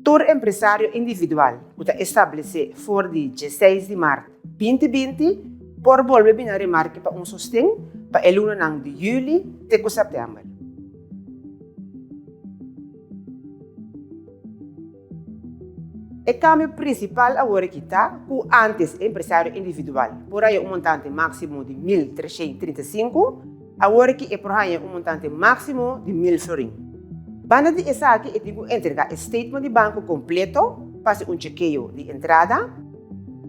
Tur empresario individual ku ta establesé for di dieseis di mart 2020 por bolbe bini na remarke pa un sosten pa e lunanan di yüli te ku sèptèmber. E kambio prinsipal awor aki ta ku ántes e empresario individual por haña un montante máksimo di 1335, awor aki e por haña un montante máksimo di 1000 florin. Banda di esaki e tin ku entregá e statement di banko kompleto pa hasi un chekeo di entrada.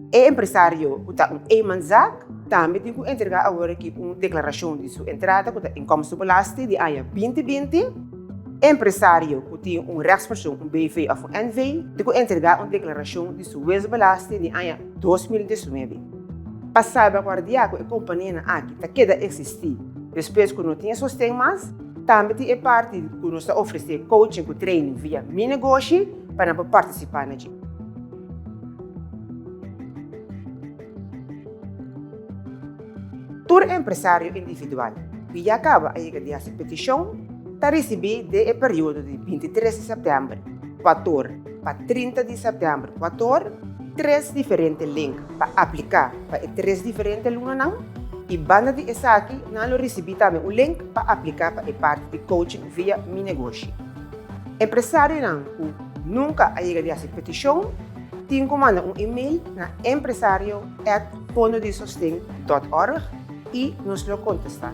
E empresario ku ta un eenmanszaak tambe tin ku entregá awor aki un deklarashon di su entrada ku ta inkomstenbelasting di aña 2020. Empresario ku tin un rechtspersoon, un BV òf un NV, tin ku entregá un deklarashon di su winstbelasting di aña 2019. Pa salbaguardiá ku e kompanianan aki ta keda eksistí despues ku no tin e sosten mas, tambe tin e parti ku nos ta ofresé coaching ku training via Mi Negoshi pa nan por partisipá na dje. Tur empresario individual ku ya kaba a yega di hasi petishon ta risibí den e periodo di 23 di sèptèmber kuator pa 30 di sèptèmber kuator tres diferente link pa apliká pa e tres diferente lunanan i banda di esaki nan lo risibí tambe un link pa apliká pa e parti di coaching via Mi Negoshi. Empresarionan ku nunka a yega di hasi petishon tin ku manda un email na empresario at fondodisosten dot org i nos lo kontestá.